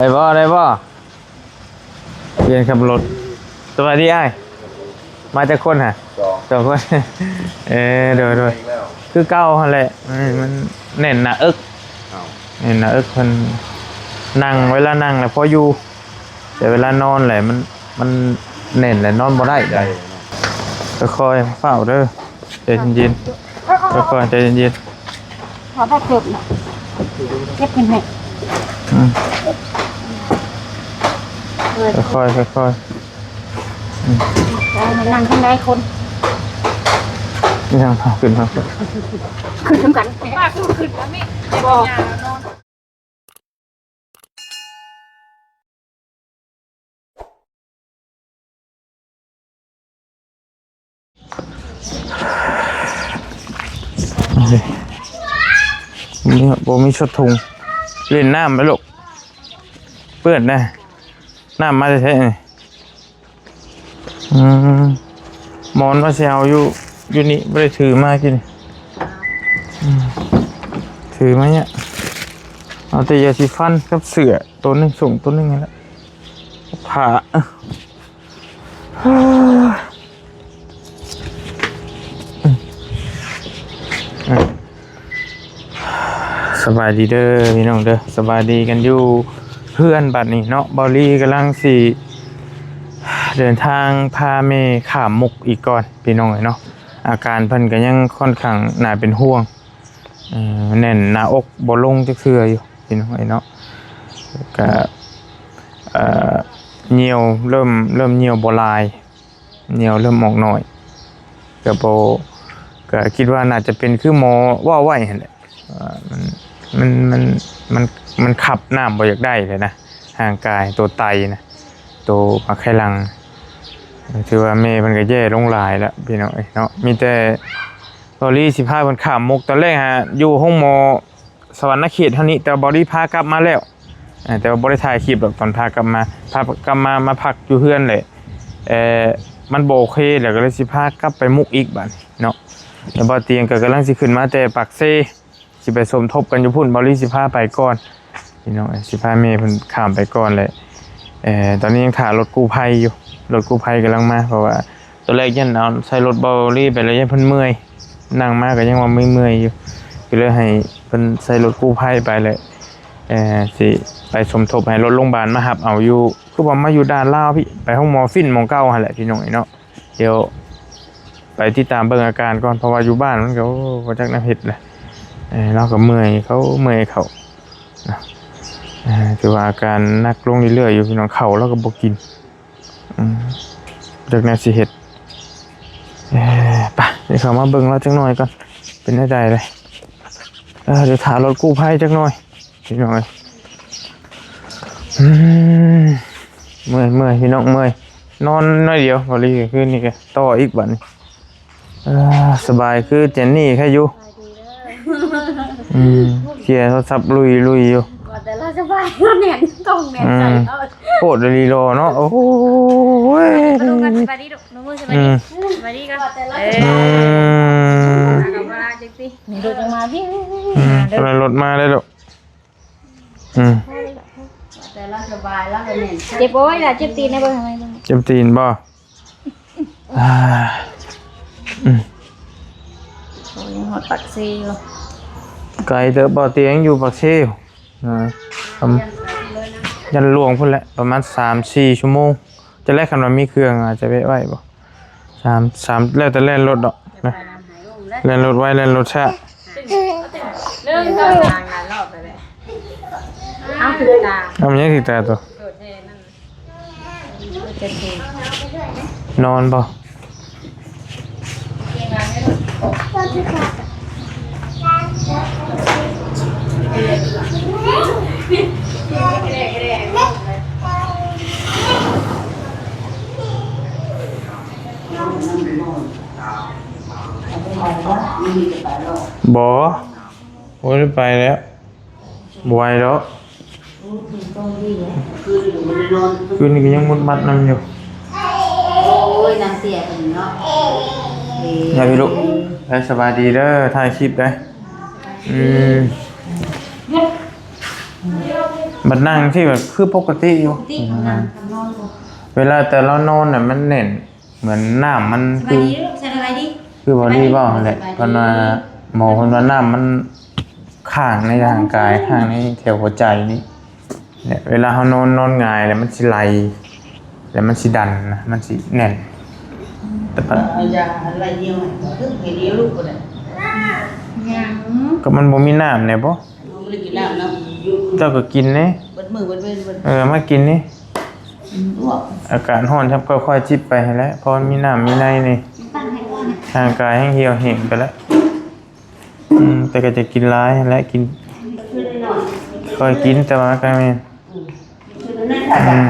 ໄດ້ບໍ່ ໄດ້ບໍ່? ປ່ຽນຂັບລົດ. ສະບາຍດີອ້າຍ. ມາຈັກຄົນຫະ? ສອງ ສອງຄົນ. ເອີ ໂດຍ ໂດຍ. ຄືເກົ່າຫັ້ນແຫຼະ. ເອີ ມັນແໜ້ນໜ້າເອິກ. ເອົ້າ ແໜ້ນໜ້າເອິກ. ເພິ່ນນັ່ງ ເວລານັ່ງແລ້ວພໍຢູ່ ແຕ່ເວລານອນແຫຼະ ມັນ ມັນແໜ້ນແຫຼະ ນອນບໍ່ໄດ້. ໄດ້ເນາະ. ຄ່ອຍໆ ຟ້າວເດີ. ໃຈເຢັນໆ ຄ່ອຍໆ ໃຈເຢັນໆ. ຂໍໄດ້ເກີບນະ ເກັບເງິນໃຫ້. ອືມ ເອີ ຄ່ອຍໆ ຄ່ອຍໆ. ອືມ ເອົາ ນັ່ງທາງໃດຄົນ? ນັ່ງ ຂຶ້ນມາ ຂຶ້ນນຳກັນ. ປາກຄືຂຶ້ນແລ້ວແມ່ ບໍ່. ນີ້ ບໍ່ມີ ບໍ່ມີຊຸດຖົງ. ຫຼິ້ນນ້ຳໄປລູກ ເປື້ອນນະ. ນ້ຳມາແທ້ໆ ນີ້. ອືມ ໝອນວ່າຊິເອົາຢູ່ ຢູ່ນີ້ ບໍ່ໄດ້ຖືມາກິນ. ອືມ ຖືມາເນຍ ເອົາແຕ່ຢາສີຟັນກັບເສື້ອໂຕໜຶ່ງ ສົ້ງໂຕໜຶ່ງຫັ້ນແຫຼະ ຜ້າ. ສະບາຍດີເດີພີ່ນ້ອງເດີ ສະບາຍດີກັນຢູ່ເຮືອນບັດນີ້ເນາະ. ເບົາລີກຳລັງຊິເດີນທາງພາແມ່ຂ້າມມຸກອີກກ່ອນພີ່ນ້ອງເອີຍເນາະ. ອາການເພິ່ນກໍຍັງຄ່ອນຂ້າງໜ້າເປັນຫ່ວງ ເອີ ແໜ້ນໜ້າອົກບໍ່ລົງຈັກເທື່ອຢູ່ພີ່ນ້ອງເອີຍເນາະ. ກະ ເອີ ຍ່ຽວ ເລີ່ມ ເລີ່ມຍ່ຽວບໍ່ຫຼາຍ ຍ່ຽວເລີ່ມອອກໜ້ອຍ ກະບໍ່ ກະຄິດວ່າໜ້າຈະເປັນຄືໝໍເວົ້າໄວ້ຫັ້ນແຫຼະ ວ່າມັນ ມັນ ມັນ ມັນ ມັນຂັບນ້ຳບໍ່ຢາກໄດ້ເລີຍນະ ຮ່າງກາຍໂຕໄຕນະ ໂຕໝາກໄຂ່ຫຼັງ. ຖືວ່າແມ່ເພິ່ນກະແຍ່ລົງຫຼາຍແລ້ວພີ່ນ້ອງເອີຍເນາະ. ມີແຕ່ ເບົາລີຊິພາເພິ່ນຂ້າມມຸກ. ຕອນແລກຫາຢູ່ໂຮງໝໍສະຫວັນນະເຂດເຮົານີ້ ແຕ່ວ່າເບົາລີພາກັບມາແລ້ວ ເອີ ແຕ່ວ່າບໍ່ໄດ້ຖ່າຍຄລິບດອກ ຕອນພາກັບມາ ພາກັບມາ ມາພັກຢູ່ເຮືອນແຫຼະ. ເອີ ມັນບໍ່ໂອເຄ ແລ້ວກໍເລີຍຊິພາກັບໄປມຸກອີກບາດນີ້ເນາະ. ແລ້ວບ່າວຕຽງກໍກຳລັງຊິຂຶ້ນມາແຕ່ປາກເຊ ຊິໄປສົມທົບກັນຢູ່ພຸ້ນ ເບົາລີຊິພາໄປກ່ອນ ພີ່ນ້ອງເອີຍ ຊິພາແມ່ເພິ່ນຂ້າມໄປກ່ອນແຫຼະ. ເອີ ຕອນນີ້ຍັງຖ້າລົດກູ້ໄພຢູ່ ລົດກູ້ໄພກຳລັງມາ ເພາະວ່າຕອນແລກຢ້ານເອົາໃສ່ລົດເບົາລີໄປແລ້ວ ຢ້ານເພິ່ນເມື່ອຍ ນັ່ງມາກໍຍັງວ່າເມື່ອຍໆຢູ່ ກໍເລີຍໃຫ້ເພິ່ນໃສ່ລົດກູ້ໄພໄປແຫຼະ. ເອີ ຊິໄປສົມທົບໃຫ້ລົດໂຮງບານມາຮັບເອົາຢູ່ ຄືວ່າມາຢູ່ດ່ານລາວພີ້ ໄປໂຮງໝໍຝິ່ນໝ່ອງເກົ່າຫັ້ນແຫຼະ ພີ່ນ້ອງເອີຍເນາະ. ດຽວໄປຕິດຕາມເບິ່ງອາການກ່ອນ ເພາະວ່າຢູ່ບ້ານມັນກໍ ໂອ້ ບໍ່ຈັກແນວເຮັດແຫຼະ. ເອີ ລາວກໍເມື່ອຍເຂົາເມື່ອຍເຂົານະ. ເອີ ຖືວ່າອາການໜັກລົງເລື້ອຍໆຢູ່ພີ່ນ້ອງ. ເຂົ້າລາວກໍບໍ່ກິນ ອືມ ບໍ່ຈັກແນວຊິເຮັດ. ເອີ ໄປ ດຽວເຂົ້າມາເບິ່ງລາວຈັກໜ້ອຍກ່ອນ ເປັນແນວໃດເລີຍ. ເອີ ດຽວຖ້າລົດກູ້ໄພຈັກໜ້ອຍ ພີ່ນ້ອງເອີຍ. ອືມ ເມື່ອຍ ເມື່ອຍ ພີ່ນ້ອງ ເມື່ອຍ. ນອນໜ້ອຍດຽວ ເບົາລີ ຄືນນີ້ກໍຕໍ່ອີກບາດນີ້. ເອີ ສະບາຍຄືເຈນນີ້ແຄ່ຢູ່. ສະບາຍດີເດີ. ອືມ ເຄຍໂທລະສັບລຸຍໆຢູ່. ວ່າແຕ່ລາວສະບາຍ ລາວແໜ້ນທ້ອງແໜ້ນໃຈເນາະ. ອືມ ໂພດອີ່ຫຼີຫຼໍ່ເນາະ. ໂອ້ຍ ມາດູກັນ ສະບາຍດີລູກ ໜູມື ສະບາຍດີ. ອືມ ສະບາຍດີກ່ອນ. ວ່າແຕ່ລາວສະບາຍ ອືມ ເອົາກັບເວລາຈັກຕິ. ນີ້ລົດຍັງມາວິວ. ອືມ ເດີ ລົດມາແລ້ວລູກ. ອືມ ແຕ່ລາວສະບາຍ ລາວກໍແໜ້ນໃຈ. ເຈັບ ໂອ້ຍ ລະເຈັບຕີນໃຫ້ເບິ່ງ ໃຫ້ເບິ່ງ. ເຈັບຕີນບໍ່? ອ່າ ອືມ ໂອ້ຍ ຍັງຮອດປາກເຊຢູ່. ໄກເຕີບບໍ່? ຕຽງຢູ່ປາກເຊຢູ່ ອ່າ ຢ້ານຫຼວງພຸ້ນແຫຼະ ປະມານສາມສີ່ຊົ່ວໂມງ. ຈະແລກ ຄັນວ່າມີເຄື່ອງອາດຈະແວະໄວ້ບໍ່? ສາມ ສາມ ແລ້ວແຕ່ແລ່ນລົດດອກນະ ແລ່ນລົດໄວ ແລ່ນລົດຊ້າ. ເລີ່ມຕ້ອງ ເອົາ ມັນຍັງຖືກຕາຕົວ. ນອນບໍ່? ບໍ່ ບໍ່ໄດ້ໄປແລ້ວ. ບໍ່ໄຫວດອກ. ຄືນນີ້ກໍຍັງມຸດມັດນຳຢູ່. ໂອ້ຍ ນ້ຳເສຍເພິ່ນເນາະ. ຢ່າໄປລຸກ. ໄປ ສະບາຍດີເດີ ຖ່າຍຄລິບໄດ້. ອືມ. ບັດນັ່ງທີ່ແບບຄືປົກກະຕິຢູ່ ປົກກະຕິ ອືມ ນອນ ນອນຢູ່ ເວລາແຕ່ລາວນອນນະ ມັນແໜ້ນ ເໝືອນນ້ຳມັນ ສະບາຍດີລູກ ສະບາຍດີ ຄື ຄືບໍ່ດີເວົ້າຫັ້ນແຫຼະ ສະບາຍດີ ເພິ່ນວ່າ ໝໍເພິ່ນວ່ານ້ຳມັນຄ້າງໃນຮ່າງກາຍ ຄ້າງໃນແຖວຫົວໃຈນີ້ ແລະ ເວລາເຮົານອນ ນອນຫງາຍແລ້ວມັນຊິໄຫຼ ແລ້ວມັນຊິດັນນະ ມັນຊິແໜ້ນ ແຕ່ພັດ ເອົາຢາໄລ່ໜຽວໃຫ້ ເອີ ໃຫ້ໜຽວລູກກໍໄດ້ ຍັງ ກໍມັນບໍ່ມີນ້ຳແດ່ບໍ? ເຮົາບໍ່ໄດ້ກິນນ້ຳນຳ ເຈົ້າກໍກິນເດ້ ເບິດມື້ເບິດເວັນເບິດ ເອີ ມາກິນນີ້ ອືມ ອາກາດຮ້ອນ ເຈົ້າກໍຄ່ອຍຈິບໄປຫັ້ນແຫຼະ ພໍມັນມີນ້ຳມີໃນນີ້ ຕັ້ງໃຫ້ກ່ອນ ຮ່າງກາຍແຮງຫ່ຽວແຫ້ງໄປແລ້ວ ອືມ ແຕ່ກໍຈະກິນຫຼາຍຫັ້ນແຫຼະ ກິນ ຄ່ອຍກິນ ແຕ່ວ່າກໍແມ່ນ ອືມ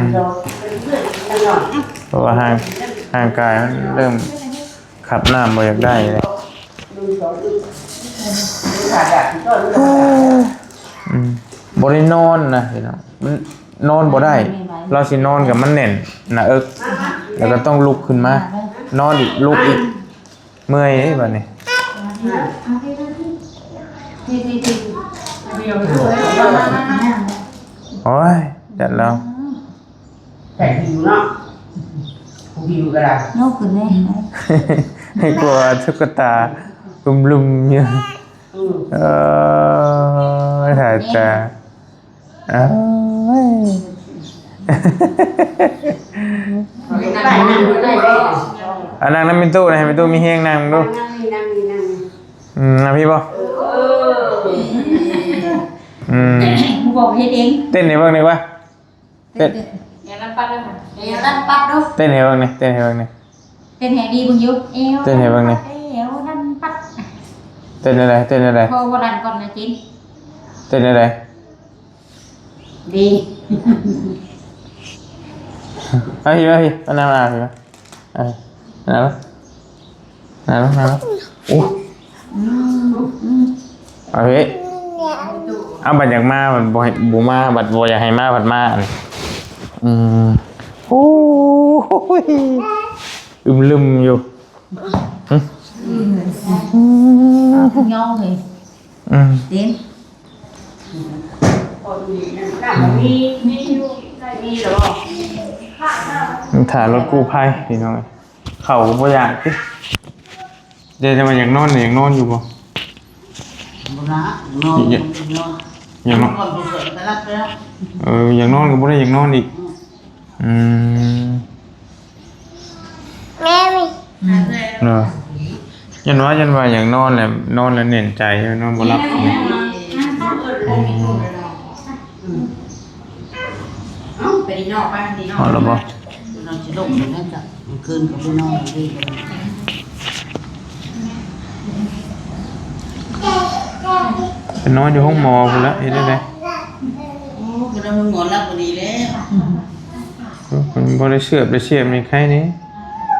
ເພາະວ່າຮ່າງ ຮ່າງກາຍມັນເລີ່ມຂັບນ້ຳບໍ່ຢາກໄດ້ແລ້ວ ອືມ ບໍ່ໄດ້ນອນນະພີ່ນ້ອງ ມັນນອນບໍ່ໄດ້ ລາວຊິນອນກໍມັນແໜ້ນໜ້າເອິກ ແລ້ວກໍຕ້ອງລຸກຂຶ້ນມາ ນອນອີກ ລຸກອີກ ເມື່ອຍເດ້ບັດນີ້ ໂອ້ຍ ຈັດແລ້ວ ແຕ່ຫິວເນາະ ຜູ້ຫິວກໍໄດ້ ຍົກຂຶ້ນແດ່ ໃຫ້ກວ່າຕຸກກະຕາລຸມໆຢູ່ ອືມ ເອີຍ ຕາຍຕາຍ ເອີຍ ເອົານັ່ງນຳແມ່ຕູ້ ໃຫ້ແມ່ຕູ້ມີແຮງນັ່ງດູ ອືມ ເອົາພີ້ບໍ່ ເອີ ອືມ ບອກເຮັດເອງ ເຕັ້ນໃຫ້ເບິ່ງໄດ້ບໍ່ ເຕັ້ນ ເຕັ້ນ ຢ່າລຳປັດເດີ ຢ່າລຳປັດດູ ເຕັ້ນໃຫ້ເບິ່ງແດ່ ເຕັ້ນໃຫ້ເບິ່ງແດ່ ເຕັ້ນໃຫ້ດີເບິ່ງຢູ່ ເອວ ເຕັ້ນໃຫ້ເບິ່ງແດ່ ເອວລຳປັດ ເຕັ້ນແນວໃດ ເຕັ້ນແນວໃດ ພໍບໍ່ດັນກ່ອນນະຈິນ ເຕັ້ນແນວໃດ ດີ ເອົາພີ້ ເອົາພີ້ ມານັ່ງ ມານັ່ງພີ້ ເອີ ມານັ່ງ ມານັ່ງ ໂອ້ ອືມ ເອົາພີ້ ເອົາ ບັດຢາກມາ ບັດບໍ່ໃຫ້ ບໍ່ມາ ບັດບໍ່ຢາກໃຫ້ມາ ບັດມາ ອືມ ໂອ້ຍ ອຶມລຶມຢູ່ ຫຶ ອືມ ຍອງເລີຍ ອືມ ເຕັມ ຖ້າລົດກູ້ໄພພີ່ນ້ອງ ເຂົ້າກໍບໍ່ຢາກຕິ ແຕ່ວ່າຢາກນອນນີ້ ຢາກນອນຢູ່ບໍ່? ບໍ່ນອນ ຢາກນອນ ຢາກນອນ ເອີ ຢາກນອນກໍບໍ່ໄດ້ຢາກນອນອີກ ອືມ ອືມ ແມ່ມີ ເນາະ ຢ້ານວ່າ ຢ້ານວ່າຢາກນອນແຫຼະ ນອນແລ້ວແໜ້ນໃຈ ນອນບໍ່ຫຼັບ ອືມ ເອົ້າ ໄປດີນອກ ໄປດີນອກ ຮອດແລ້ວບໍ່? ນອນຊິລົງຢູ່ນັ້ນຈ້ະ ມື້ຄືນກໍໄປນອນຢູ່ນີ້ ໄປນອນຢູ່ໂຮງໝໍພຸ້ນລະ ເຮັດແນວໃດ? ໂອ້ ໄປນອນໂຮງໝໍຫຼັບກໍດີແລ້ວ. ເອີ ເພິ່ນບໍ່ໄດ້ເຊືອບ ໄດ້ເຊຍບນີ້ໄຄແດ່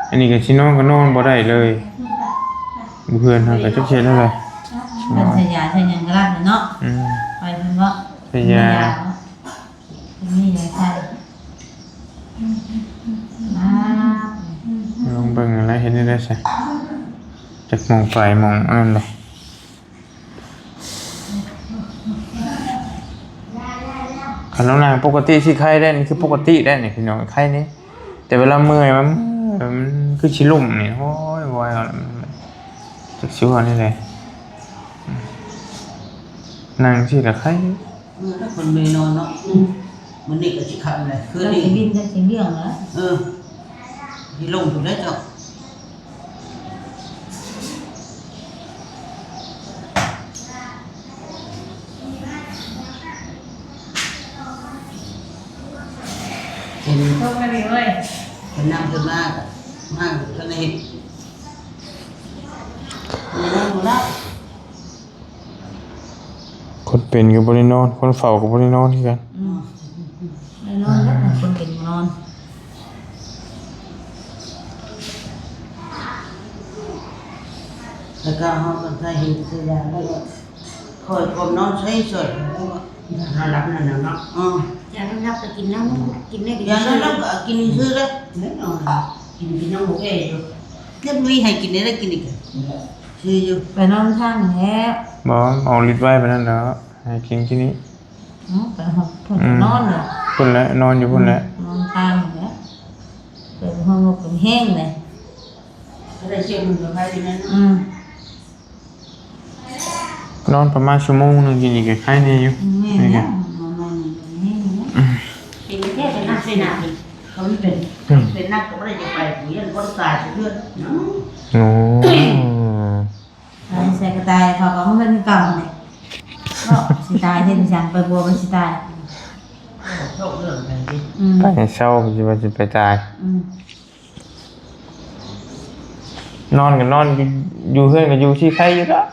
ອັນນີ້ກໍຊິນອນກໍນອນບໍ່ໄດ້ເລີຍ ຢູ່ເຮືອນເຮົາກໍຈັກຊິເຮັດແນວໃດ ເພິ່ນໃສ່ຢາໃສ່ຫຍັງກໍລັດແຫຼະເນາະ ອືມ ໄປເພິ່ນເນາະ ໃສ່ຢາ ມີຫຍັງໃສ່ ລອງເບິ່ງຫັ້ນແຫຼະ ເຮັດແນວໃດຊະ ຈັກໝ່ອງໄປໝ່ອງອັນນັ້ນແຫຼະ. ຄັນເຮົານັ່ງປົກກະຕິຊິໄຄໄດ໋ ນີ້ຄືປົກກະຕິໄດ໋ນີ້ພີ່ນ້ອງ ໄຄນີ້ ແຕ່ເວລາເມື່ອຍ ມັນ ມັນຄືຊິລົ້ມນີ້ ໂອ້ຍ ບໍ່ໄຫວແລ້ວ ຈັກຊິເວົ້າແນວໃດ ນັ່ງຊີ້ລະໄຄ ເມື່ອຍແລ້ວ ຄົນເມື່ອຍນອນເນາະ ອືມ ມື້ນີ້ກໍຊິຄ່ຳແລ້ວ ຄືນນີ້ ຈັກຊິບິນ ຈັກຊິລ້ຽງແລ້ວ ເອີ ຊິລົງພຸ້ນແລ້ວເຈົ້າ. ເຫັນ ຕົກແລ້ວນີ້ເອີຍ ເຫັນນຳຂຶ້ນມາ ມາກໍໄດ້ເຫັນ ບໍ່ໄດ້ນອນບໍ່ຫຼັບ. ຄົນເປັນກໍບໍ່ໄດ້ນອນ ຄົນເຝົ້າກໍບໍ່ໄດ້ນອນຄືກັນ ອືມ ແນ່ນອນແລ້ວ ຄົນເປັນບໍ່ນອນ ແລ້ວກໍເຮົາກໍໃສ່ເຫັນໃສ່ຢາ ແລ້ວກໍຄ່ອຍກວມນອນໃສ່ຊ່ອຍ ນອນຫຼັບນັ້ນນະເນາະ ເອີ ຢານອນຫຼັບກໍກິນນຳ ກິນໄດ້ກໍ ຢານອນຫຼັບກໍກິນຊື່ເດ້ ແນ່ນອນ ກິນ ກິນຍັງບໍ່ແກ່ຢູ່ ຍັງມີໃຫ້ກິນໄດ້ ໄດ້ກິນອີກ ຊື່ຢູ່ ໄປນອນທາງແທ້ ບໍ່ ອອກລິດໄວປານນັ້ນດອກ ໃຫ້ກິນກິນນີ້. ເນາະ ໄປຮອດພຸ້ນ ອືມ ກໍນອນແຫຼະ ພຸ້ນແຫຼະ ນອນຢູ່ພຸ້ນແຫຼະ ອືມ ນອນຕາມແຫຼະ ເປີດຫ້ອງນົກກໍແຮງເລີຍ ບໍ່ໄດ້ເຊັກມັນກໍໄປຢູ່ນັ້ນ ອືມ ນອນປະມານຊົ່ວໂມງໜຶ່ງ ກິນອີກກໍໄຄແດ່ຢູ່ ອືມ ແມ່ນແລ້ວ ນີ້ກໍ ນອນໜ້ອຍໜຶ່ງກໍແຮງຢູ່ ອືມ ເປັນແທ້ເປັນໜັກເປັນໜັກ ເຂົາເປັນ ອືມ ເປັນໜັກກໍບໍ່ໄດ້ຈະໄປ ຜູ້ຢ້ານບໍ່ຕາຍເທື່ອ ໂອ້ ໃສ່ກະຕ່າຍ ເຂົາກໍເອົາເຮືອນຄືເກົ່າແຫຼະ ເນາະ ຊິຕາຍເຮັດຫຍັງ ໄປບົວມັນຊິຕາຍ ອືມ ໄປເຊົາ ຊິວ່າຊິໄປຕາຍ ອືມ ນອນກໍນອນຢູ່ ຢູ່ເຮືອນກໍຢູ່ທີ່ໄຄຢູ່ດອກ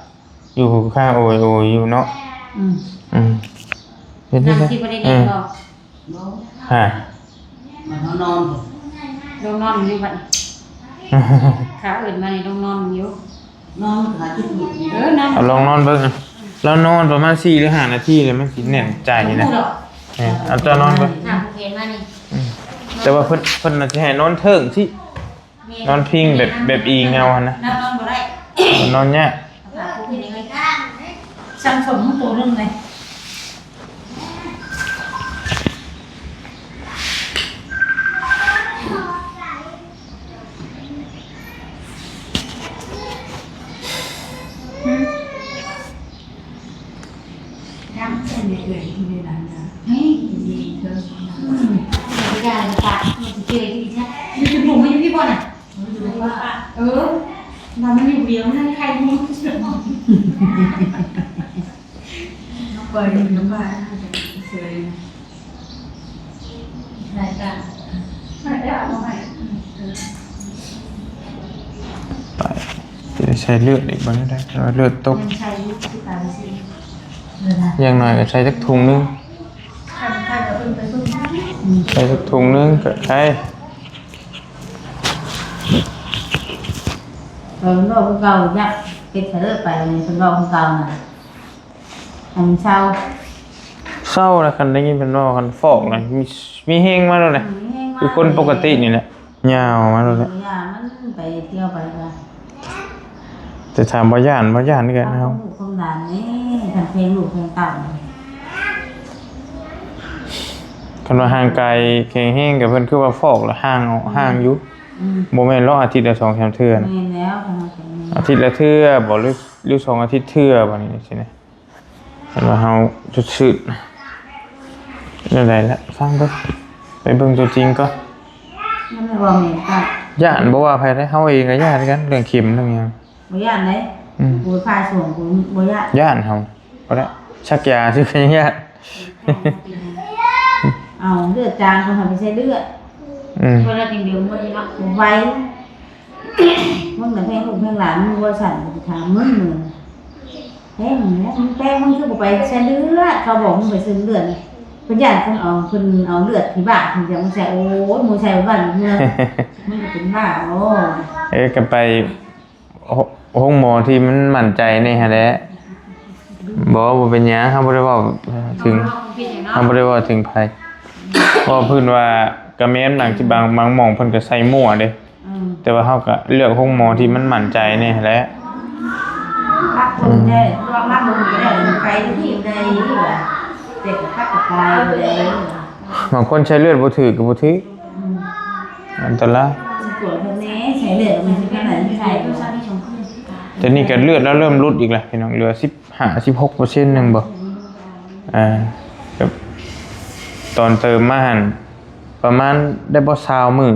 ຢູ່ຂ້າງໂອຍໂອຍຢູ່ເນາະ ອືມ ອືມ ເຮັດ ນອນ ທີ່ບໍ່ໄດ້ເດັນບໍ່? ຮະ ມັນເຮົານອນ ລົງນອນຢູ່ບັດນີ້ ຂ້າເອີ້ນມານີ້ລົງນອນຢູ່ ນອນມັນກໍຫາທີ່ ເອີ ນອນ ເອົາລອງນອນເບິ່ງ ລາວນອນປະມານສີ່ຫຼືຫ້ານາທີແລ້ວ ມັນຊິແໜ້ນໃຈນະ ເອີ ເອົາເຈົ້ານອນເບິ່ງ ຫາຜູ້ເຄນມານີ້ ອືມ ແຕ່ວ່າເພິ່ນ ເພິ່ນໜ້າຊິໃຫ້ນອນເທິງຊິ ນອນພິງແບບ ແບບອີ່ເຫງົາຫັ້ນນະ ນອນບໍ່ໄດ້ ນອນຍາກ ຊ່າງສົມໂຕໜຶ່ງເລີຍ ເອີ ນຳມັນຢູ່ດຽວນັ້ນ ໃຄຢູ່ ໄປນຳບ້ານເຊີຍ ລາຍການ ໄປ ຊິໄດ້ໃສ່ເລືອດອີກບໍ່ໄດ້ ເລືອດຕົກ ຍັງໃສ່ຢູ່ ຊິໄປຊິ ຢ່າງໜ້ອຍກໍໃສ່ຈັກຖົງໜຶ່ງ ໃສ່ຈັກຖົງໜຶ່ງກໍໄດ້ ເອີ ເວົ້າຄືເກົ່າ ຢາກເຮັດໃຫ້ເລີກໄປ ເພິ່ນເວົ້າຄືເກົ່ານະ ໃຫ້ມັນເຊົາ ເຊົາລະ ຄັນໄດ້ຍິນເພິ່ນເວົ້າ ຄັນຟອກນະ ມີ ມີແຮງມາໂລດນະ ອືມ ມີແຮງມາ ຄືຄົນປົກກະຕິນີ້ແຫຼະ ຍາວມາໂລດແຫຼະ ເອີ ຢ່າມັນໄປທ່ຽວໄປກະ ແຕ່ຖາມວ່າຢ້ານບໍ່? ຢ້ານຄືກັນ ເຮົາ ຄວາມລູກຄວາມຫຼານນີ້ ຄັນແພງລູກແພງເຕົ້າ ຄັນວ່າຮ່າງກາຍແຂງແຮງກໍເພິ່ນຄືວ່າຟອກລະ ຫ່າງອອກ ອືມ ຫ່າງຢູ່ ອືມ ບໍ່ແມ່ນລອກອາທິດລະສອງສາມເທື່ອນະ ແມ່ນແລ້ວ ອາທິດລະເທື່ອບໍ ຫຼື ຫຼືສອງອາທິດເທື່ອ ບາດນີ້ຊີ້ນະ ຄັນວ່າເຮົາສຸດໆ ແນວໃດລະ ຟັງເບິ່ງ ໄປເບິ່ງຕົວຈິງກ່ອນ ມັນບໍ່ແມ່ນກະ ຢ້ານບໍ່ວ່າໃຜເດ້ ເຮົາເອງກໍຢ້ານຄືກັນ ເລື່ອງເຂັມເລື່ອງຫຍັງ ບໍ່ຢ້ານເດ້ ອືມ ກູພາສວງ ກູບໍ່ຢ້ານ ຢ້ານເຮົາ ບໍ່ໄດ້ ສັກຢາຊື່ກໍຍັງຢ້ານ ເອົາເລືອດຈາງ ເຂົາໃຫ້ໄປໃສ່ເລືອດ ອືມ ເວລາຈິງເດີມໝົດເນາະ ໄວ ມຶງນະແພງລູກແພງຫຼານ ມຶງບໍ່ຊັ້ນ ຖາມມຶງ ແພງແຫຼະ ແພງ ມຶງຄືບໍ່ໄປໃສ່ເລືອດ ເຂົາບອກມຶງໄປໃສ່ເລືອດ ເພິ່ນຢ້ານເພິ່ນເອົາ ເພິ່ນເອົາເລືອດທີ່ບ້ານເພິ່ນຈະມາໃສ່ ໂອ້ຍ ໝູໃສ່ບ້ານເມືອງ ມັນກໍເປັນບ້າ ໂອ້ຍ ເອີ ກໍໄປ ໂຮ- ໂຮງໝໍທີ່ມັນໝັ້ນໃຈແດ່ຫັ້ນແຫຼະ ບໍ່ ບໍ່ເປັນຫຍັງ ເຮົາບໍ່ໄດ້ເວົ້າເຖິງ ເຮົາບໍ່ໄດ້ເວົ້າເຖິງໃຜ ເວົ້າພື້ນວ່າກະແມ່ນບາງ ບາງ ບາງໝ່ອງເພິ່ນກໍໃສ່ມົ້ວເດ້ ອືມ ແຕ່ວ່າເຮົາກໍເລືອກໂຮງໝໍທີ່ມັນໝັ້ນໃຈແດ່ຫັ້ນແຫຼະ ອືມ ບາງຄົນໃຊ້ເລືອດບໍ່ຖືກກໍບໍ່ຖືກ ອັນຕະລາຍ ແຕ່ນີ້ກໍເລືອດລາວເລີ່ມຫຼຸດອີກແລ້ວພີ່ນ້ອງ ເຫຼືອສິບຫ້າ ສິບຫົກເປີເຊັນໜຶ່ງບໍ ອ່າ ແບບຕອນເຕີມມາຫັ້ນ ປະມານໄດ້ບໍ່ຊາວມື້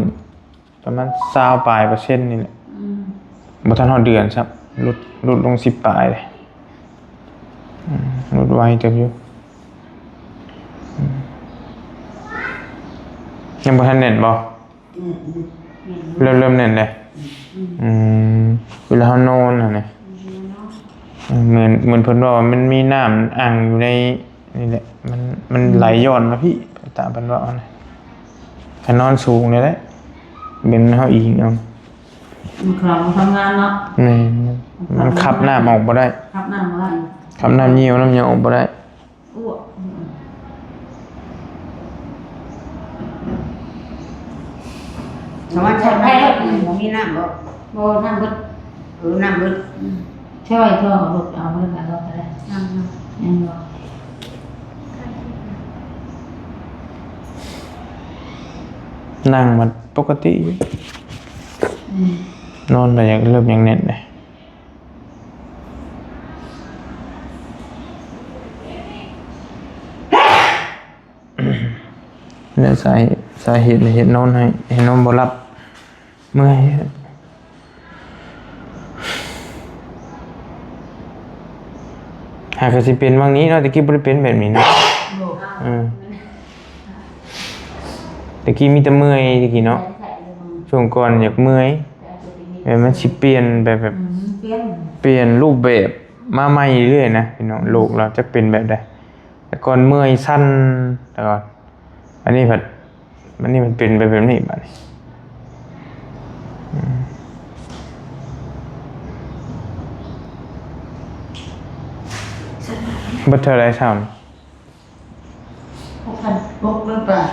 ປະມານຊາວປາຍເປີເຊັນນີ້ແຫຼະ ອືມ ບໍ່ທັນຮອດເດືອນຊ້ຳ ຫຼຸດ ຫຼຸດລົງສິບປາຍເດ້ ອືມ ຫຼຸດໄວເຕີບຢູ່ ອືມ ຍັງບໍ່ທັນແໜ້ນບໍ່? ອືມ ອືມ ເລີ່ມ ເລີ່ມແໜ້ນແລ້ວ ອືມ ອືມ ເວລາເຮົານອນຫັ້ນນະ ເອີ ເໝືອນ ເໝືອນເພິ່ນເວົ້າວ່າມັນມີນ້ຳອັ່ງຢູ່ໃນນີ້ແຫຼະ ມັນ ມັນ ອືມ ໄຫຼຍ້ອນມາພີ້ ຕາມເພິ່ນເວົ້າຫັ້ນນະ ຄັນນອນສູງນີ້ແຫຼະ ເປັນເຮົາອີງເອົາ ມັນຄຳ ມັນທຳງານເນາະ ແມ່ນ ມັນ ມັນຂັບນ້ຳອອກບໍ່ໄດ້ ຂັບນ້ຳບໍ່ໄດ້ ຂັບນ້ຳຍ່ຽວ ນ້ຳຍ່ຽວອອກບໍ່ໄດ້ ອ້ວກ ສະຫວັນ ໃຊ້ໄປແລ້ວ ບໍ່ມີນ້ຳບໍ່? ບໍ່ ນ້ຳເບິດ ເອີ ນ້ຳເບິດ ອືມ ໃຊ້ໄວ້ ເພື່ອເອົາລົດ ເອົາລົດ ເອົາລົດກໍໄດ້ ຍັງ ຍັງ ຍັງບໍ່? ນັ່ງມັນປົກກະຕິຢູ່ ອືມ ນອນແລ້ວຢາກເລີ່ມຢາກແໜ້ນເດ້. ແລ້ວສາເຫດ ສາເຫດນີ້ເຮັດນອນໃຫ້ ໃຫ້ນອນບໍ່ຫຼັບ ເມື່ອຍ. ຫາກະຊິເປັນຫວ່າງນີ້ເນາະ ແຕ່ກີ້ບໍ່ໄດ້ເປັນແບບນີ້ເນາະ. ໂດຍ ເອີ ແຕ່ກີ້ມີແຕ່ເມື່ອຍ ແຕ່ກີ້ເນາະ ຊ່ວງກ່ອນຢາກເມື່ອຍ ແບບມັນຊິປ່ຽນໄປແບບ ອືມ ປ່ຽນ ປ່ຽນຮູບແບບມາໃໝ່ເລື້ອຍໆນະພີ່ນ້ອງ. ໂລກລາວຈັກເປັນແບບໃດ ແຕ່ກ່ອນເມື່ອຍສັ່ນ ແຕ່ກ່ອນ ອັນນີ້ພັດ ອັນນີ້ມັນເປັນໄປແບບນີ້ບາດນີ້ ອືມ ເບິດເທົ່າໃດຊ້ຳ? ຫົກພັນ ຫົກພັນປາຍ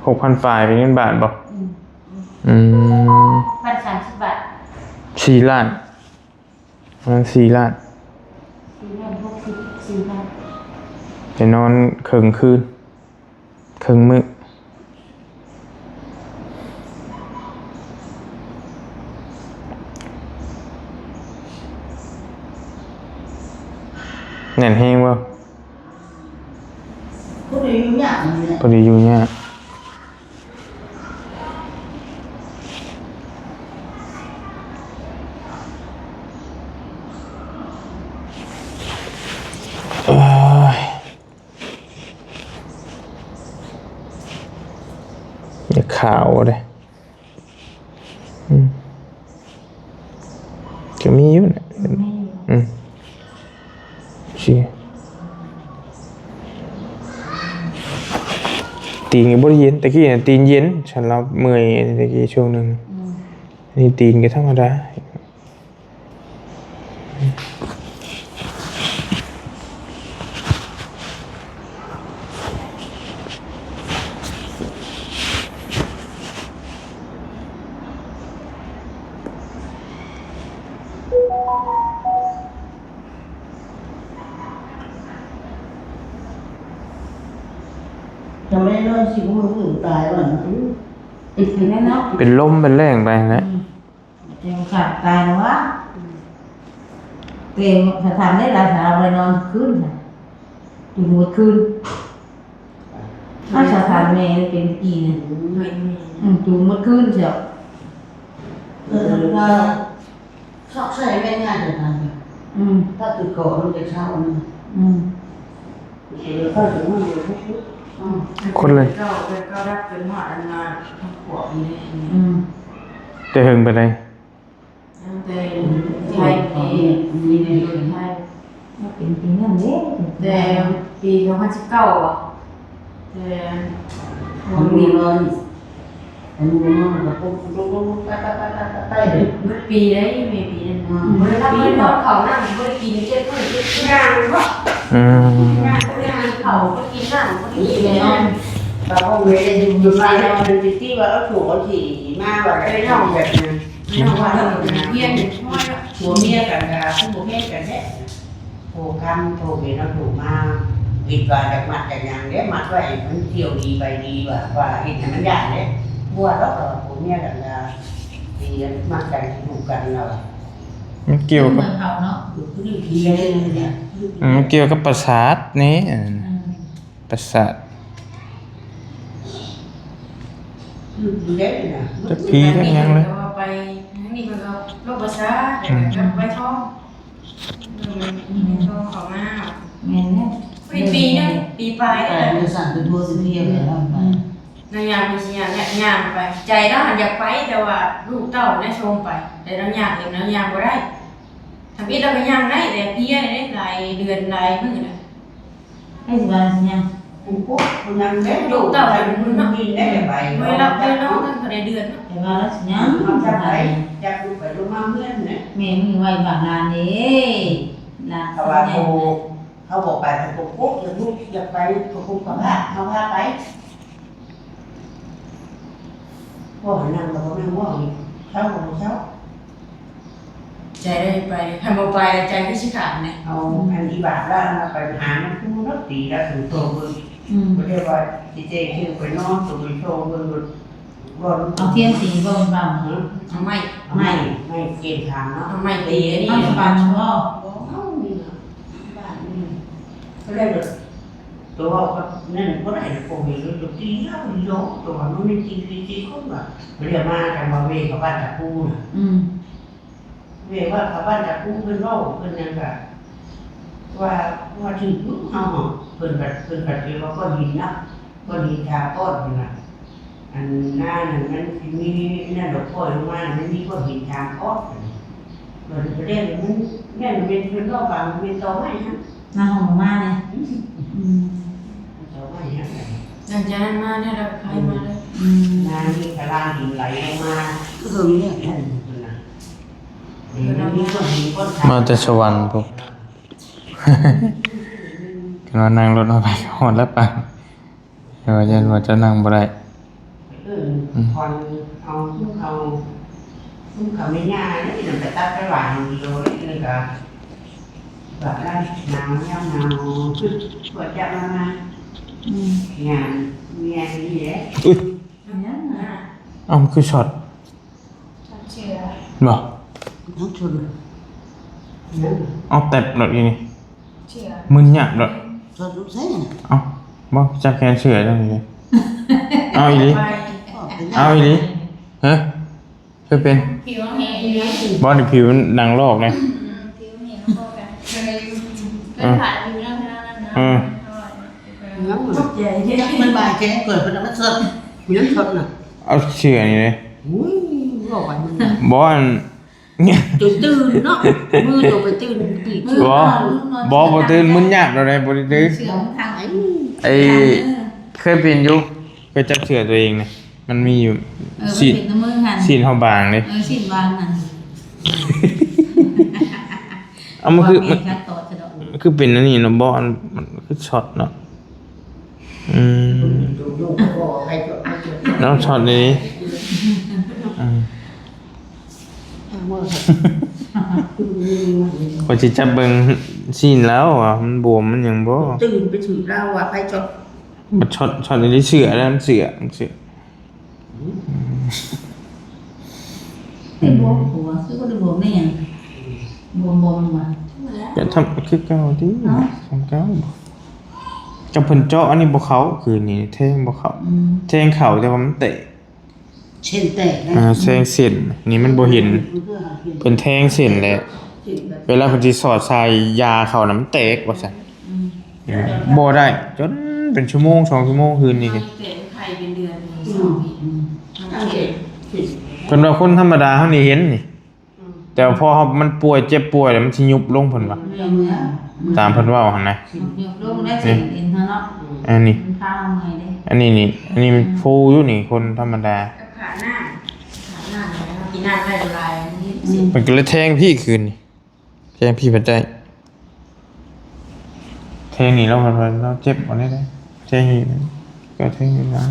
ຫົກພັນປາຍເປັນເງິນບາດບໍ່? ອືມ ອືມ ພັນສາມສິບບາດ ສີ່ລ້ານ ປະມານສີ່ລ້ານ ສີ່ລ້ານຫົກສິບສີ່ພັນ ໄປນອນເຄິ່ງຄືນ ເຄິ່ງມື້ ແໜ້ນແຮງບໍ່? ພໍດີຢູ່ຍາກ ພໍດີຢູ່ຍາກ. ເອີຍ ຢາກຂາວເດ້ ອືມ ກະມີຢູ່ນະ ມີຢູ່ ອືມ ຊີ້ ຕີນກະບໍ່ໄດ້ເຢັນ ແຕ່ກີ້ນະຕີນເຢັນ ສັນລາວເມື່ອຍ ແຕ່ກີ້ຊ່ວງໜຶ່ງ ອືມ ນີ້ຕີນກະທຳມະດາ. ຈະແມ່ນນອນຊິບມື້ມື້ຕາຍວ່າ ເປັນລົມເປັນແລ້ງໄປຫັ້ນແຫຼະ ອືມ. ແຕ່ວ່າຂາດຕາຍແລ້ວວະ ແຕ່ຖ້າຖາມໄດ້ລະ ຖ້າເອົາໄປນອນຄືນ ຢູ່ໝົດຄືນ ຖ້າສະຖານແມ່ເປັນປີນີ້ ອືມ ຢູ່ໝົດຄືນເຈົ້າ ເອີ ຊອກໃສ່ແມ່ນຍາກຈັ່ງນັ້ນ ອືມ ຖ້າຕິດເກາະມັນຈະເຊົາ ອືມ. ຄົນເລີຍ ເຈົ້າ ເຈົ້າຮັບຈົນຮອດອັນວ່າຂວບນີ້ເດ້ ອືມ ແຕ່ເຫິງປານໃດ? ຕັ້ງແຕ່ໄທ ເປັນປີນັ້ນເດ້ ແຕ່ປີສອງພັນສິບເກົ້າບໍ? ແຕ່ ມັນມີເງິນ ມັນມີເງິນ ມັນກໍປຸບ ປຸບ ປຸບ ໄປ ໄປ ໄປ ໄປ ໄປເລີຍ ເບິດປີໄດ໋ ແມ່ປີນັ້ນ ອືມ ບໍ່ໄດ້ຮັບເງິນ ບໍ່ໄດ້ເຂົ້ານ້ຳ ບໍ່ໄດ້ກິນ ເຈັດມື້ເຈັດຄືນ ຍ່າງເນາະ ອືມ ຍ່າງ ບໍ່ໄດ້ກິນເຂົ້າ ບໍ່ໄດ້ກິນນ້ຳ ບໍ່ໄດ້ກິນແລ້ວ ແຕ່ວ່າເວລາຢູ່ ຢູ່ບ້ານເຮົາ ມັນຊິຕິວ່າເອົາໂຖເອົາຖີ່ມາວ່າໄດ້ນ້ອງແບບນັ້ນ ນ້ອງວ່າເຮົາເປັນເພຍເປັນພອຍ ຜົວເມຍກັນກໍຄືບໍ່ແມ່ນກັນແທ້. ໂທກຳໂທເວນເອົາໂທມາ ວິດວ່າຈະມັດຈະຫຍັງເດ້ ມັດໄວ້ມັນທ່ຽວດີໄປດີວ່າ ວ່າເຮັດໃຫ້ມັນຢ້ານເດ້ ບໍ່ວ່າດອກ ເຂົາວ່າຜົວເມຍກັນລະ ດີມັກກັນຢູ່ກັນລະວ່າ ມັນກ່ຽວກັບ ເຂົາເນາະ ຢູ່ຜູ້ໜຶ່ງທີ່ເລີຍ ອືມ ມັນກ່ຽວກັບປະສາດນີ້ ອືມ ປະສາດ ອືມ ໄດ້ນະ ຈັກຜີຈັກຫຍັງເລີຍ ແຕ່ວ່າໄປທາງນີ້ເພິ່ນກໍໂລກປະສາດ ອືມ ແລ້ວກໍໄວທອງ ອືມ ໂທເຂົ້າມາ ແມ່ນແລ້ວ ພໍດີປີໜຶ່ງ ປີປາຍນີ້ແຫຼະ ໄປມື້ຊັ້ນເປັນໂທຊິເພຍແລ້ວໄປ ອືມ ນາງຍ່າງໄປຊິຍ່າງ ຍ່າງໄປ ໃຈລາວຫັ້ນຢາກໄປ ແຕ່ວ່າລູກເຕົ້ານະໂຊມໄປ ແຕ່ລາວຍ່າງເອງ ລາວຍ່າງບໍ່ໄດ້ ທຳອິດລາວກໍຍ່າງໄດ້ ແຕ່ເພຍເດ້ ຫຼາຍເດືອນຫຼາຍມື້ນະ ໃຜຊິວ່າຊິຍັງ ໂອ້ໂຫ ຜູ້ນັ້ນແຫຼະ ລູກເຕົ້າໄປ ມັນເນາະ ໄດ້ໄປ ບໍ່ໄດ້ລັບເດີນອນ ຕັ້ງແຕ່ເດືອນເນາະ ແຕ່ວ່າລະຊິຍັງ ຈັກໄປ ຈັກໄປລົງມາເຮືອນນະ ແມ່ນໄວ້ບາງລານເດ້ ລານ ເພາະວ່າໂຕເຮົາບໍ່ໄປ ເພິ່ນກໍໂກະ ຢາກລຸກ ຢາກໄປ ກໍຄຸມກັບພາ ເຮົາພາໄປ ເວົ້າໃຫ້ນັ່ງກໍບໍ່ນັ່ງ ເວົ້າໃຫ້ເຊົາກໍບໍ່ເຊົາ. ໃຈໄດ້ໄປ ຄັນບໍ່ໄປແລ້ວໃຈຄືຊິຂາດແຫຼະ ເອົາ ອືມ ອັນອີບາດລະ ລະໄປຫາມັນຄືມັນຕີລະຖືໂຕເບິ່ງ ອືມ ບໍ່ໄດ້ວ່າຊິແຈ້ງຊື່ໄປນອນໂຕໄປໂຊເບິ່ງ ບໍ່ ບໍ່ ເອົາທຽນຕີບໍ່ເບົາ ເອົາໄມ້ ເອົາໄມ້ ໄມ້ເກນທາງເນາະ ເອົາໄມ້ຕີອັນນີ້ ເອົາສະບາຍບໍ່ ເອົານີ້ນະ ບາດນີ້ ກໍໄດ້ແບບ ຕົວເວົ້າກັບນັ້ນບໍ່ໄດ້ ໂອເວ ໂຕຕີເຮົາດອກ ຕົວມັນມີຈີ່ ຕີຄົນວ່າ ເລື່ອງມາກັນວ່າເວກັບບ້ານຕາຄູນະ ອືມ ເວວ່າກັບບ້ານຕາຄູເພິ່ນເວົ້າ ເພິ່ນຫຍັງກະວ່າ ວ່າຖືກຢູ່ເຮົາເນາະ ເພິ່ນບັດ ເພິ່ນບັດເວວ່າກ້ອນຫີນເນາະ ກ້ອນຫີນສາມກ້ອນພຸ້ນນະ ອັນນັ້ນມັນຊິມີນັ້ນດອກ ປ່ອຍລົງມາ ມັນມີກ້ອນຫີນສາມກ້ອນ ບັດນີ້ປະເດັນມັນ ແມ່ນແມ່ນເພິ່ນເວົ້າບາງແມ່ນຕໍໄມ້ຫັ້ນ ນາຫ້ອງມານີ້ ອືມ ອືມ ຕອໄມ້ຫັ້ນ ຫຼັງຈາກນັ້ນມາແລ້ວ ໃຜມາເລີຍ ອືມ ນາມີກະລາຫີນໄຫຼລົງມາ ເຖິງນີ້ ເພິ່ນນະ ເອີ ມັນມີກ້ອນຫີນກ້ອນສາມ ມາແຕ່ສະຫວັນພຸ້ນ ຄັນວ່ານັ່ງລົດເຮົາໄປກໍຮອດແລ້ວປານ ແຕ່ວ່າຢ້ານວ່າຈະນັ່ງບໍ່ໄດ້ ເອີ ອືມ ຄອນເອົາ ເອົາ ເອົາແມ່ຍ່ານີ້ນຳໄປຕັດໄປຫວ່ານຢູ່ດຽວນີ້ກະ ແບບນັ້ນ ໜາວ ຍາມໜາວ ກວ່າຈະມາ ອືມ ງານເມຍນີ້ແຫຼະ ອຸ້ຍ ຫຍັງນະ ເອົ້າ ມັນຄືຊັອດ ເຊື້ອ ບໍ່ ຍັງຊົນ ເອົາແຕັບໂລດອີນີ້ ເຊື້ອ ມຶນຍາບໂລດ ຊັອດຢູ່ໃສ ເອົ້າ ບໍ່ຈັບແຂນເສື້ອຈັ່ງນີ້ ເອົາອີ່ຫຼີ ເອົາອີ່ຫຼີ ຮະ ຄືເປັນ ຜິວແຫ້ງ ບໍ່ ນີ້ຜິວໜັງລອກເດ້ ອືມ ຜິວແຫ້ງ ເອີ ເປັນຜາຢູ່ນຳນັ້ນນະ ເອີ ຍັງ ມັນບາດແຂນເກີດເພິ່ນເອົາມາຊັອດ ມັນຊັອດນະ ເອົາເສື້ອນີ້ເດ້ ໂອ້ຍ ບໍ່ໄຫວມັນ ບໍ່ ອັນ ຈົນຕື່ນເນາະ ມື້ໂຕໄປຕື່ນປີກ ບໍ່ ບໍ່ ບໍ່ຕື່ນ ມຶນຍາບແລ້ວໃດ ບໍ່ໄດ້ຕື່ນ ເສື້ອມັນທາງ ໄອ້ ເຄີຍເປັນຢູ່ ເຄີຍຈັບເສື້ອຕົວເອງນະ ມັນມີຢູ່ ເອີ ຊີ້ນ ມັນເປັນນຳມືຫັ້ນ ຊີ້ນເຮົາບາງເດ້ ເອີ ຊີ້ນບາງຫັ້ນ ເອົາ ມັນຄື ມັນຄືເປັນອັນນີ້ເນາະ ບໍ່ ອັນ ມັນຄືຊັອດເນາະ ອືມ ລອງຊັອດນີ້ ອືມ ຂ້ອຍຊິຈັບເບິ່ງຊີ້ນລາວວ່າມັນບວມມັນຫຍັງບໍ່ ຕື່ນໄປຖືກລາວວ່າໃຜຊັອດ ບໍ່ຊັອດ ຊັອດນີ້ເສື້ອແລ້ວ ມັນເສື້ອ ມັນເສື້ອ ອືມ ໄດ້ບວມຫົວ ຄືບໍ່ໄດ້ບວມໄດ້ຫຍັງ ບວມບໍ່ມັນວ່າ ກໍທຳຄືເກົ່າຕິ ເອົ້າ ທຳເກົ່າ ກັບເພິ່ນເຈາະອັນນີ້ບໍ່ເຂົ້າ ຄືນີ້ແທງບໍ່ເຂົ້າ ອືມ ແທງເຂົ້າແຕ່ວ່າມັນແຕກ ເສັ້ນແຕກນະ ອ່າ ແທງເສັ້ນນີ້ມັນບໍ່ເຫັນ ເພິ່ນແທງເສັ້ນແຫຼະ ເວລາເພິ່ນຊິສອດສາຍຢາເຂົ້ານະ ມັນແຕກວ່າຊັ້ນ ອືມ ບໍ່ໄດ້ ຈົນເປັນຊົ່ວໂມງສອງຊົ່ວໂມງຄືນນີ້ ແຕກໄຂ້ເປັນເດືອນ ອືມ ເພິ່ນວ່າຄົນທຳມະດາເຮົານີ້ເຫັນນີ້ ອືມ ແຕ່ວ່າພໍເຮົາ ມັນປ່ວຍ ເຈັບປ່ວຍແລ້ວມັນຊິຍຸບລົງ ເພິ່ນວ່າ ຕາມເພິ່ນເວົ້າຫັ້ນນະ ຍຸບລົງແລ້ວເສັ້ນເອັນເຮົາເນາະ ອັນນີ້ ມັນພາເຮົາເມື່ອຍເດ້ ອັນນີ້ນີ້ ອັນນີ້ມັນ ອືມ ຟູຢູ່ນີ້ ຄົນທຳມະດາ ກັບຂາໜ້າ ຂາໜ້າ ກິນນ້ຳໄດ້ບໍ່ຫຼາຍ ອືມ ມັນກໍເລີຍແທງພີ້ຄືນນີ້ ແທງພີ້ພັດໄດ້ ແທງນີ້ລາວ ລາວເຈັບບໍ່ໄດ້ເດ້ ແທງນີ້ ກໍແທງນີ້ນະ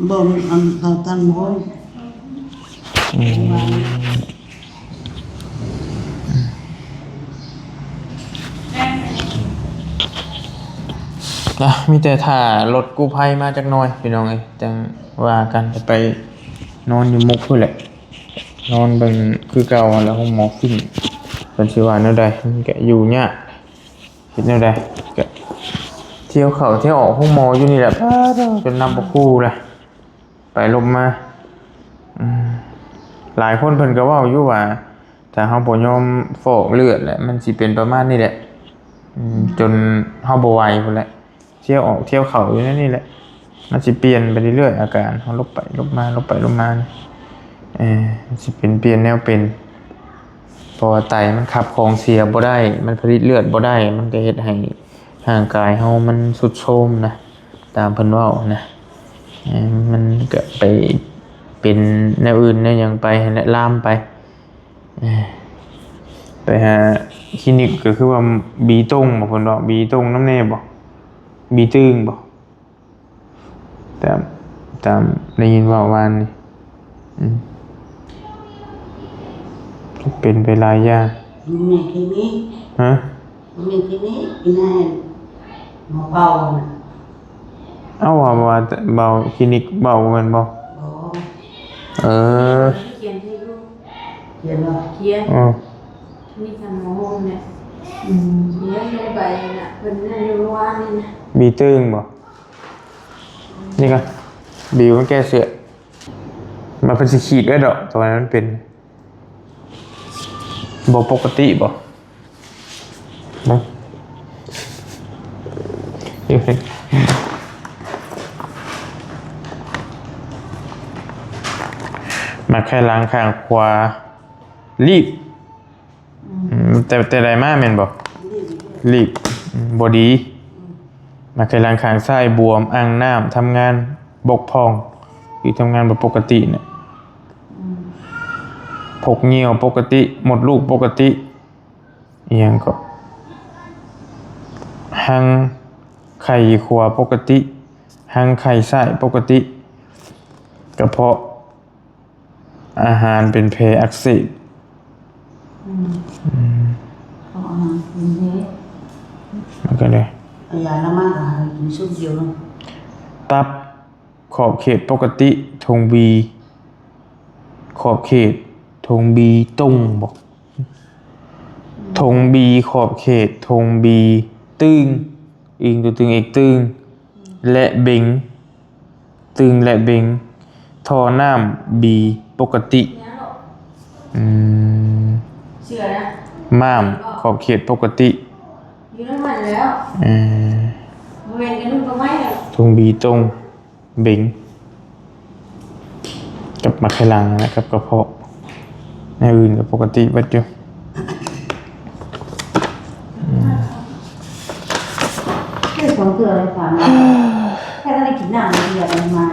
ບໍ່ ອັນ ອັນ ຕັນບໍ່ ອືມ ນະ ມີແຕ່ຖ້າລົດກູ້ໄພມາຈັກໜ່ອຍ ພີ່ນ້ອງເອີຍ ຈັ່ງວ່າກັນ ຈະໄປນອນຢູ່ມຸກພຸ້ນແຫຼະ ນອນເບິ່ງຄືເກົ່າຫັ້ນແຫຼະ ໂຮງໝໍຂຶ້ນ ເພິ່ນຊິວ່າແນວໃດ ມັນກະຢູ່ຍາກ ເຮັດແນວໃດ ກະທ່ຽວເຂົ້າທ່ຽວອອກໂຮງໝໍຢູ່ນີ້ແຫຼະ ປາດໂທ້ ຈົນນັບບໍ່ຄູ່ລະ ໄປລົບມາ ອືມ ຫຼາຍຄົນເພິ່ນກໍເວົ້າຢູ່ວ່າ ຖ້າເຮົາບໍ່ຍອມຟອກເລືອດແຫຼະ ມັນຊິເປັນປະມານນີ້ແຫຼະ ອືມ ຈົນເຮົາບໍ່ໄຫວພຸ້ນແຫຼະ ທ່ຽວອອກທ່ຽວເຂົ້າຢູ່ໃນນີ້ແຫຼະ ມັນຊິປ່ຽນໄປເລື້ອຍໆ ອາການ ເຮົາລົບໄປລົບມາ ລົບໄປລົບມານີ້ ເອີ ມັນຊິເປັນປ່ຽນແນວເປັນ ເພາະວ່າໄຕມັນຂັບຂອງເສຍບໍ່ໄດ້ ມັນຜະລິດເລືອດບໍ່ໄດ້ ມັນກໍເຮັດໃຫ້ຮ່າງກາຍເຮົາມັນຊຸດໂຊມນະ ຕາມເພິ່ນເວົ້ານະ ເອີ ມັນກໍໄປເປັນແນວອື່ນແນວຫຍັງໄປຫັ້ນແຫຼະ ລາມໄປ ເອີ ໄປຫາຄລີນິກ ກໍຄືວ່າບີຕົງບໍ ເພິ່ນເວົ້າ ບີຕົງນຳແດ່ບໍ ບີຕຶງບໍ? ຕາມ ຕາມໄດ້ຍິນເວົ້າວານນີ້ ອືມ ເປັນໄປຫຼາຍຢ່າງ ຢູ່ໃນຄລີນິກ ຮະ? ຢູ່ໃນຄລີນິກ ຢູ່ໃນໝໍເປົ່ານະ ເອົ້າ ວ່າ ວ່າເບົາ ຄລີນິກເບົາແມ່ນບໍ່? ບໍ່ ເອີ ຂຽນໃຫ້ລູກ ຂຽນບໍ່? ຂຽນ ອື ມີທຳມາໂຮມແຫຼະ ອືມ ຂຽນລົງໄປນະ ເພິ່ນນັ້ນຢູ່ວານນີ້ນະ ບີຕຶງບໍ່? ນີ້ກະບີມັນແກ້ເສື້ອ ມັນເພິ່ນຊິຂີດໄວ້ດອກ ແຕ່ວ່າມັນເປັນ ບໍ່ປົກກະຕິບໍ່? ໝາກໄຂ່ຫຼັງຂ້າງຂວາລີບ ອືມ ແຕ່ ແຕ່ໃດມາແມ່ນບໍ່? ລີບ ອືມ ບໍ່ດີ ໝາກໄຂ່ຫຼັງຂ້າງຊ້າຍບວມ ອັ່ງນ້ຳ ທຳງານບົກຜ່ອງ ຫຼືທຳງານບໍ່ປົກກະຕິນະ ອືມ ພົກຍ່ຽວປົກກະຕິ ມົດລູກປົກກະຕິ ອີ່ຫຍັງເກາະ ຮັງໄຂ່ຂວາປົກກະຕິ ຮັງໄຂ່ຊ້າຍປົກກະຕິ ກະເພາະອາຫານເປັນແຜອັກເສບ ອືມ ອືມ ເພາະອາຫານເປັນແຜ ມັນກະເລີຍ ເອົາຢາລະມາກະໃຫ້ກິນຊຸບດຽວເນາະ ຕັບ ຂອບເຂດປົກກະຕິ ຖົງບີ ຂອບເຂດ ຖົງບີຕົງບໍ? ຖົງບີ ຂອບເຂດ ຖົງບີ ຕຶງ ອີງ ຕົວຕຶງ ເອກ ຕຶງ ແລະ ເບັງ ຕຶງ ແລະ ເບັງ ທໍ່ນ້ຳບີປົກກະຕິ ອືມ ມ້າມ ຂອບເຂດປົກກະຕິ ຢູ່ນຳກັນແລ້ວ ເອີ ບໍ່ແມ່ນກະດຸກກະໄມ້ແລ້ວ ຖົງບີຕົງ ເບັງ ກັບໝາກໄຂ່ຫຼັງ ແລະ ກັບກະເພາະ ແນວອື່ນກະປົກກະຕິເບິດຢູ່ ອືມ ເທື່ອສອງເທື່ອເລີຍ ສາມ ແຄ່ໄດ້ກິນນ້ຳເທື່ອມາ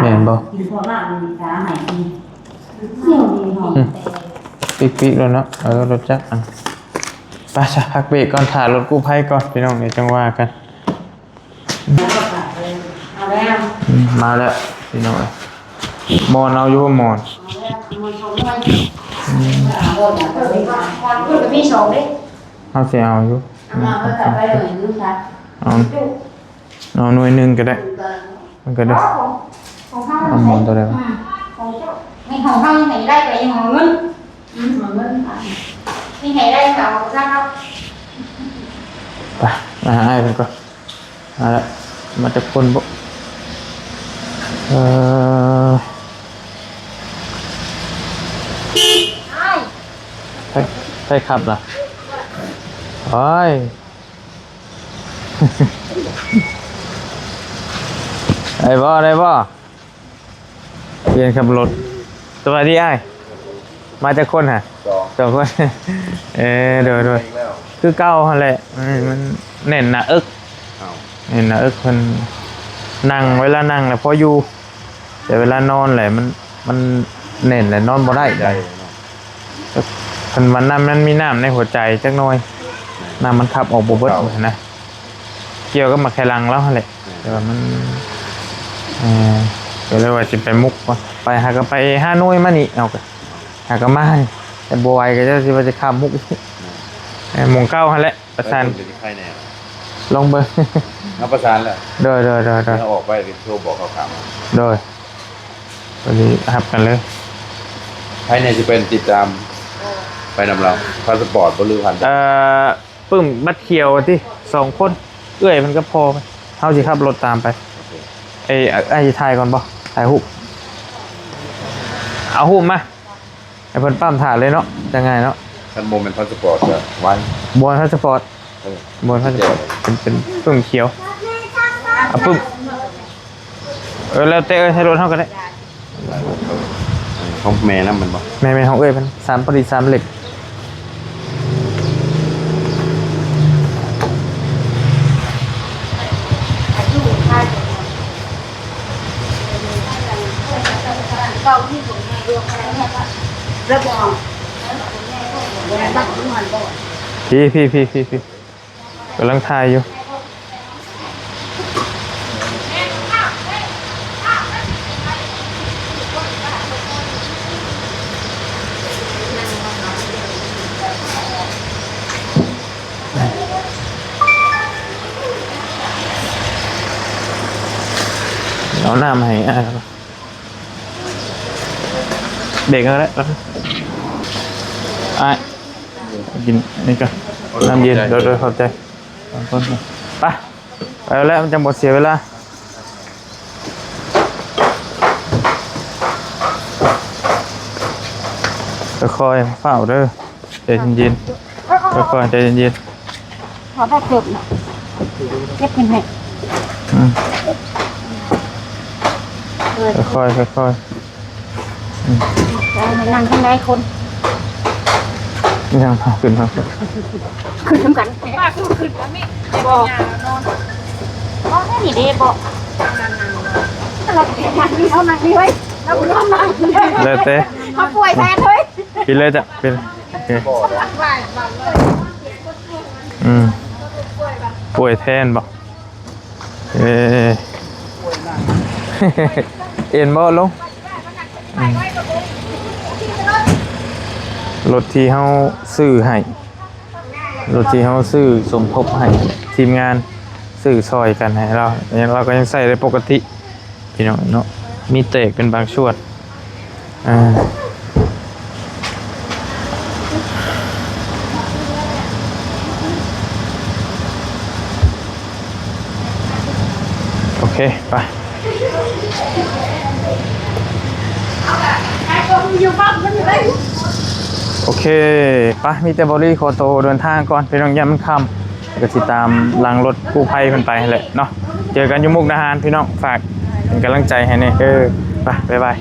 ແມ່ນບໍ່? ກິນເພາະນ້ຳນີ້ຕາໃຫ້ ອືມ ປີກໆ ແລ້ວເນາະ ເອີ ລົດຈັກອັນ ໄປຊະ ພັກເບຣກກ່ອນ ຖ້າລົດກູ້ໄພກ່ອນ ພີ່ນ້ອງ ດຽວຈັ່ງວ່າກັນ ເອົາແລ້ວ ອືມ ມາແລ້ວພີ່ນ້ອງເອີຍ ໝອນເອົາຢູ່ບໍ່ໝອນ? ເອົາແລ້ວ ໝອນສອງໜ່ວຍ ອືມ ເອົາແລ້ວ ເພິ່ນກະມີສອງເດ້ ເຮົາຊິເອົາຢູ່ ເອົາມາເພິ່ນກະໄປໜ່ວຍໜຶ່ງຊະ ເອົາ ເອົາໜ່ວຍໜຶ່ງກະໄດ້ ມັນກະໄດ້ ຂອງ ຂອງເຮົາ ເອົາໝອນໂຕໃດວະ? ອືມ ຂອງເຈົ້າ ໃນຂອງເຮົາຍັງໃຫ້ໄດ້ ກະຍັງເອົາເງິນ ອືມ ເອົາເງິນ ນີ້ໃຫ້ໄດ້ເອົາຊະເນາະ ໄປ ມາຫາອ້າຍເພິ່ນກ່ອນ ມາລະ ມາຈັກຄົນບໍ່? ເອີ ໃຜ ໃຜຂັບລະ? ໂອ້ຍ ໄດ້ບໍ່ ໄດ້ບໍ່? ປ່ຽນຂັບລົດ ສະບາຍດີອ້າຍ ມາຈັກຄົນຫະ? ສອງ ສອງຄົນ ເອີ ໂດຍ ໂດຍ ຄືເກົ່າຫັ້ນແຫຼະ ມັນແໜ້ນໜ້າເອິກ ແໜ້ນໜ້າເອິກ ເພິ່ນນັ່ງ ເວລານັ່ງລະພໍຢູ່ ແຕ່ເວລານອນແຫຼະ ມັນ ມັນແໜ້ນແຫຼະ ນອນບໍ່ໄດ້ ໄດ້ເນາະ ເພິ່ນວ່ານ້ຳ ມັນມີນ້ຳໃນຫົວໃຈຈັກໜ່ອຍ ນ້ຳມັນຂັບອອກບໍ່ເບິດຫັ້ນນະ ກ່ຽວກັບໝາກໄຂ່ຫຼັງລາວຫັ້ນແຫຼະ ແຕ່ວ່າມັນ ເອີ ກະເລີຍວ່າຊິໄປມຸກກ່ອນ ໄປຫາກະໄປຫາໜ່ວຍມານີ້ ເອົາກະຫາກະມານີ້ ແຕ່ບໍ່ໄຫວກະເຈົ້າຊິວ່າຊິຂ້າມມຸກອີກ ເອີ ໝ່ອງເກົ່າຫັ້ນແຫຼະ ປະສານ ໄປພຸ້ນກະຊິໄຄແນ່ ລອງເບິ່ງ ເຮົາປະສານແລ້ວ ໂດຍ ໂດຍ ໂດຍ ໂດຍ ເຮົາອອກໄປກະໂທບອກເຂົາຂ້າມ ໂດຍ ກະຊິຮັບກັນເລີຍ ໃຜແນ່ຊິເປັນຕິດຕາມໄປນຳລາວ ພາສະປອດບໍ່ ຫຼືຜ່ານ ເອີ ປຶ້ມບັດຂຽວຕິ ສອງຄົນ ເອື້ອຍເພິ່ນກັບພໍ່ເພິ່ນ ເຮົາຊິຂັບລົດຕາມໄປ ໂອເຄ ເອີ ອ້າຍຖ່າຍກ່ອນບໍ່? ຖ່າຍຮູບ ເອົາຮູບມາ ໃຫ້ເພິ່ນປ້ຳຖ້າເລີຍເນາະ ຈັ່ງງ່າຍເນາະ ຄັນບໍ່ແມ່ນພາສະປອດກະໄວ ບໍ່ແມ່ນພາສະປອດ ເອີ ບໍ່ແມ່ນພາສະປອດ ເປັນ ເປັນປຶ້ມຂຽວ ເອົາປຶ້ມ ເອີ ແລ້ວແຕ່ ເອີ ໃສ່ລົດເຮົາກະໄດ້ ຂອງແມ່ນຳແມ່ນບໍ່? ແມ່ນໆ ຂອງເອື້ອຍເພິ່ນ ສາມ ພໍດີສາມເຫຼັ້ມ ພີ້ ພີ້ ພີ້ ພີ້ ກຳລັງຖ່າຍຢູ່ ເອົານ້ຳໃຫ້ອ້າຍ. ເບກເອົາແຫຼະ ອ້າຍ ກິນນີ້ກ່ອນ ນ້ຳເຢັນ. ໂດຍ ໂດຍ ຂອບໃຈ. ໄປ ໄປແລ້ວ ມັນຈັ່ງບໍ່ເສຍເວລາ. ຄ່ອຍໆ ຟ້າວເດີ ໃຈເຢັນໆ ຄ່ອຍໆ ໃຈເຢັນໆ. ເອົາໄປເກັບ ເກັບຂຶ້ນໃຫ້ ອືມ ເອີ ຄ່ອຍໆ ຄ່ອຍໆ ອືມ ເອົາມານັ່ງທັງຫຼາຍຄົນ ຍັງພາຂຶ້ນມາ ຂຶ້ນນຳກັນ ພາຂຶ້ນ ຂຶ້ນນຳນີ້ ບໍ່ ບໍ່ ນີ້ເດ້ ບໍ່ ເຮົານັ່ງນີ້ ເຮົານັ່ງນີ້ເວີຍ ເຮົານອນນັ່ງ ແລ້ວແຕ່ ເຮົາປ່ວຍແທນເວີຍ ກິນເລີຍຈ້ະ ເປັນ ໂອເຄ ອືມ ປ່ວຍແທນບໍ່? ເອີ ເອັນບໍ່ລົງ? ອືມ ລົດທີ່ເຮົາຊື້ໃຫ້ ລົດທີ່ເຮົາຊື້ສົມທົບໃຫ້ທີມງານ ຊື້ຊ່ອຍກັນໃຫ້ລາວ ລາວກໍຍັງໃຊ້ໄດ້ປົກກະຕິ ພີ່ນ້ອງເນາະ ມີແຕກເປັນບາງສ່ວນ ອ່າ ໂອເຄ ໄປ ໂອເຄ ໄປ ມີແຕ່ບໍ່ລີຂໍໂຕເດີນທາງກ່ອນ ພີ່ນ້ອງ ຢ້ານມັນຄ່ຳ ກໍຊິຕາມຫຼັງລົດກູ້ໄພເພິ່ນໄປຫັ້ນແຫຼະເນາະ ເຈີກັນຢູ່ມຸກດາຫານ ພີ່ນ້ອງ ຝາກເປັນກຳລັງໃຈໃຫ້ແດ່ເດີ ໄປ ບາຍບາຍ.